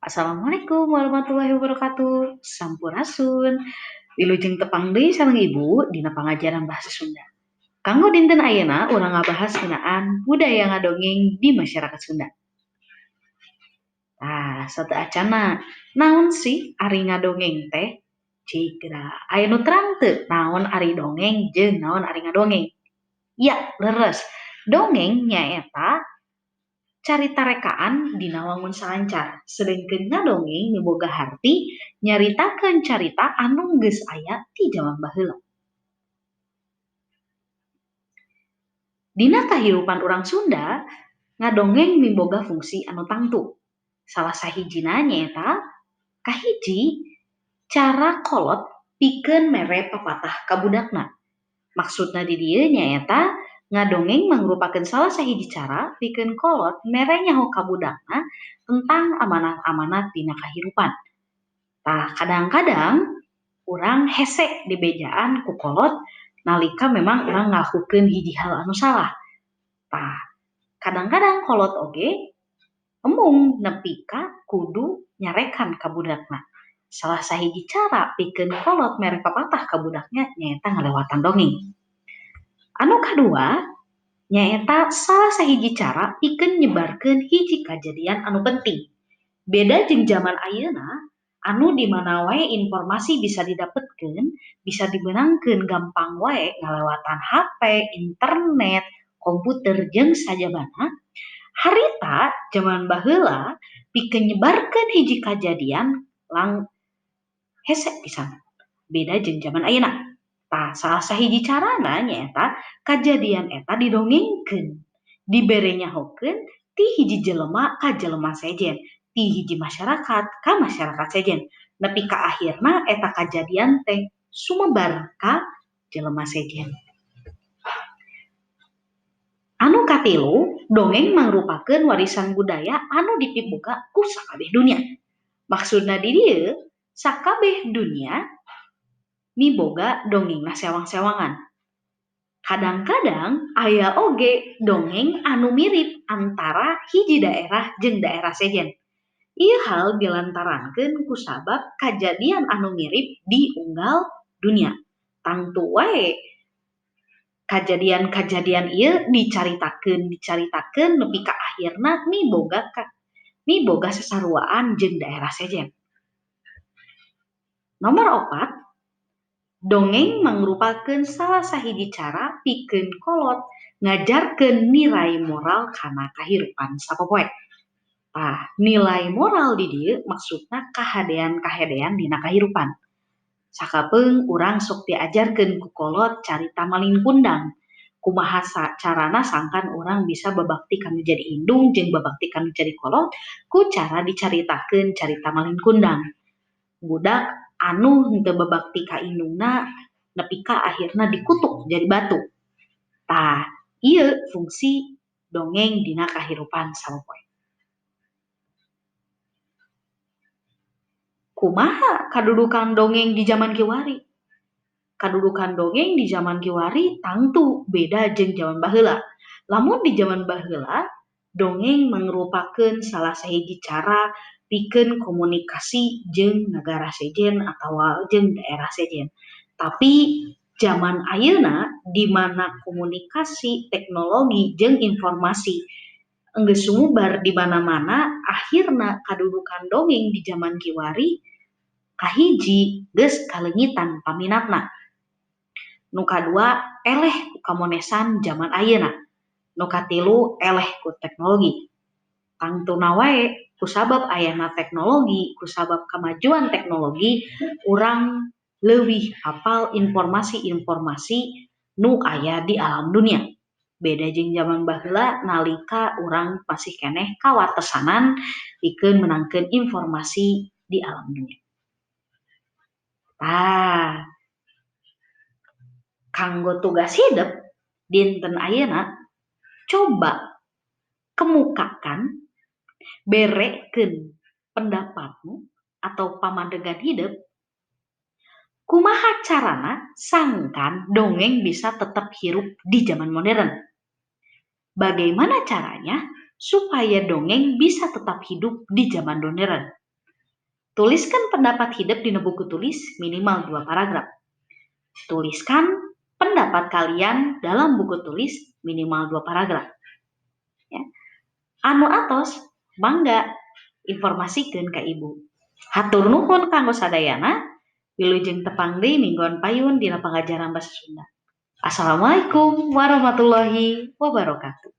Assalamualaikum warahmatullahi wabarakatuh. Sampurasun. Wilujeng tepang deui sareng Ibu dina pangajaran bahasa Sunda. Kanggo dinten ayeuna urang ngabahas ngeunaan budaya ngadongeng di masyarakat Sunda. Tah, sateuacanna, naon sih ari ngadongeng teh? Cigra, aya nu terang teu naon ari dongeng jeung naon ari ngadongeng? Ya, leres. Dongeng nyaeta carita rekaan dina wangun salancar, sedengkeun ngadongeng miboga harti nyaritakeun carita anu geus aya ti jaman baheula. Dina kahirupan urang Sunda, ngadongeng miboga fungsi anu tangtu. Salah sahijina nyaeta kahiji, cara kolot pikeun mere papatah ka budakna. Maksudna di dieu nyaeta ngadongeng mangrupakeun salah sahiji cara pikeun kolot mere nyaho ka budakna tentang amanat-amanat dina kahirupan. Tah, kadang-kadang urang hese dibejaan ku kolot nalika memang urang ngalakukeun hiji hal anu salah. Tah, kadang-kadang kolot oge embung nepi ka kudu nyarekan ka budakna. Salah sahiji cara pikeun kolot mere papatah ka budakna nyaeta ngalewatan dongeng. Anu kadua nyaeta salah sahiji cara pikeun nyebarkeun hiji kajadian anu penting. Beda jeung jaman ayeuna anu di mana wae informasi bisa didapetkeun, bisa dimeunangkeun gampang wae ngalewatan HP, internet, komputer jeung sajabana. Harita jaman baheula pikeun nyebarkeun hiji kajadian lang hese pisan. Beda jeung jaman ayeuna. Tah, salah sahiji carana nyaeta kajadian eta didongengkeun, dibere nyahokeun ti hiji jelema ka jelema sejen, ti hiji masyarakat ka masyarakat sejen, nepi ka akhirna eta kajadian teh sumebar ka jelema sejen. Anu katilu, dongeng mangrupakeun warisan budaya anu dipiboga ku sakabeh dunia. Maksudna di dieu, sakabeh dunia miboga dongengna sewang-sewangan. Kadang-kadang aya oge dongeng anu mirip antara hiji daerah jeung daerah sejen. Ieu hal dilantarankeun kusabab kajadian anu mirip di unggal dunia. Tangtu wae kajadian-kajadian ieu dicaritakeun nepi ka akhirna miboga sasaruaan jeung daerah sejen. Nomor 4, dongeng mangrupakeun salah sahiji cara pikeun kolot ngajarkeun nilai moral kana kahirupan sapopoe. Tah, nilai moral di dieu maksudna kahadean-kahadean dina kahirupan. Sakapeung urang sok diajarkeun ku kolot carita Malin Kundang. Kumaha carana sangkan urang bisa babakti kanu jadi indung jeung babakti kanu jadi kolot ku cara dicaritakeun carita Malin Kundang. Budak anu henteu babakti ka indungna nepi ka akhirna dikutuk jadi batu. Tah, ieu fungsi dongeng dina kahirupan sapopoe. Kumaha kadudukan dongeng di jaman kiwari? Kadudukan dongeng di jaman kiwari tangtu beda jeung jaman baheula. Lamun di jaman baheula, dongeng mangrupakeun salah sahiji cara pikeun komunikasi jeung nagara sejen atawa jeung daerah sejen. Tapi jaman ayeuna di mana komunikasi, teknologi jeung informasi enggeus sumubar di mana-mana, akhirna kadudukan dongeng di jaman kiwari kahiji geus kaleungitan paminatna. Nu kadua eleh ku kamonesan jaman ayeuna. Nu katilu eleh ku teknologi. Tangtuna wae kusabab ayana teknologi, kusabab kamajuan teknologi, urang leuwih hafal informasi-informasi nu aya di alam dunia. Beda jeung jaman baheula nalika urang masih keneh kawatesanan pikeun meunangkeun informasi di alam dunia. Tah, kanggo tugas hidep dinten ayeuna coba kemukakan, berekeun pendapatmu atau pamandegan hidep kumaha carana sangkan dongeng bisa tetap hirup di zaman modern. Bagaimana caranya supaya dongeng bisa tetap hidup di zaman modern? Tuliskan pendapat hidep dina buku tulis minimal 2 paragraf. Tuliskan pendapat kalian dalam buku tulis minimal 2 paragraf. Ya. Anu atos mangga informasikeun ka ibu. Hatur nuhun kanggo sadayana, wilujeng tepang deui minggon payun dina pangajaran basa Sunda. Assalamualaikum warahmatullahi wabarakatuh.